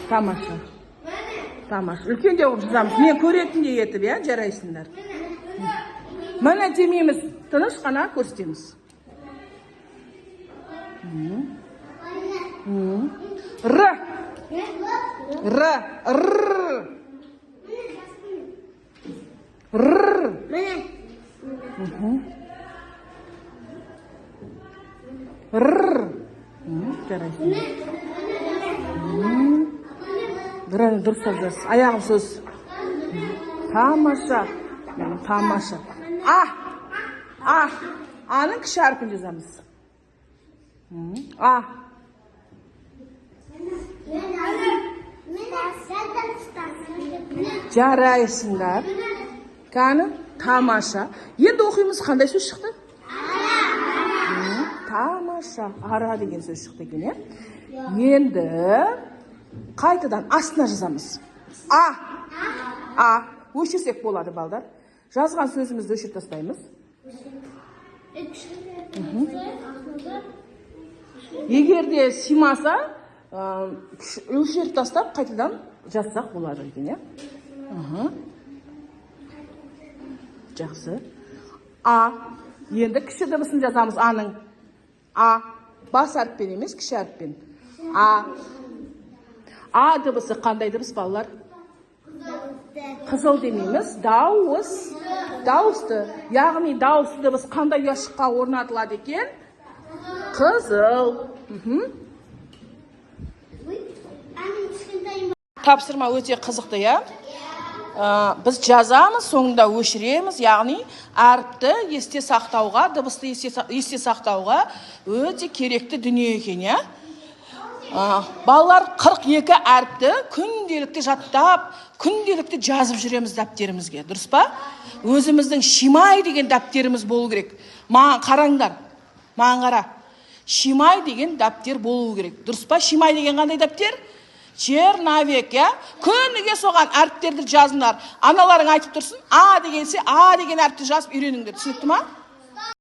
Тамаша, тамаша. Үлкендеу қылып жазамыз, мен көретіндей етіп, иә? Жарайсыңдар. Міне, демейміз, тыныш қана көрсетеміз. Р, р, р, р. Міне. Р. Жарайсың. Р дұрыстап жаз, аяғын соз. Тамаша, тамаша. А, а, аның кіші әрпін жазамыз. А. Жарайсыңдар. Кәні, тамаша. Енді оқимыз, қандай сөз шықты? Тамаша, ара деген сөз шықты екен, иә? Енді қайтадан астына жазамыз. А, а, өшірсек болады, балдар. Жазған сөзімізді өшіріп тастаймыз. Егер де сыймаса, өшіріп тастап, қайтадан жазсақ болады екен, иә? Жақсы. А, енді кіші дыбысын жазамыз аның. А, бас әріппен емес, кіші әріппен. А. А дыбысы қандай дыбыс, балалар? Қызыл демейміз, дауыс. Дауысты. Яғни дауысты дыбыс қандай ұяшыққа орнатылады екен? Қызыл. Тапсырма өте қызықты, иә? Біз жазамыз, соңында өшіреміз, яғни әріпті есте сақтауға, дыбысты есте сақтауға өте керекті дүние екен, иә? Балалар, 42 әріпті күнделікті жаттап, күнделікті жазып жүреміз дәптерімізге, дұрыс па? Өзіміздің Шимай деген дәптеріміз болу керек. Маған қараңдар, маған қара. Шимай деген дәптер болу керек, дұрыс па? Шимай деген қандай дәптер? Черновик, иә? Күніге соған әріптерді жазыңдар. Аналарың айтып тұрсын, а дегенсе, а деген әріпті жазып үйреніңдер. Түсінікті ма?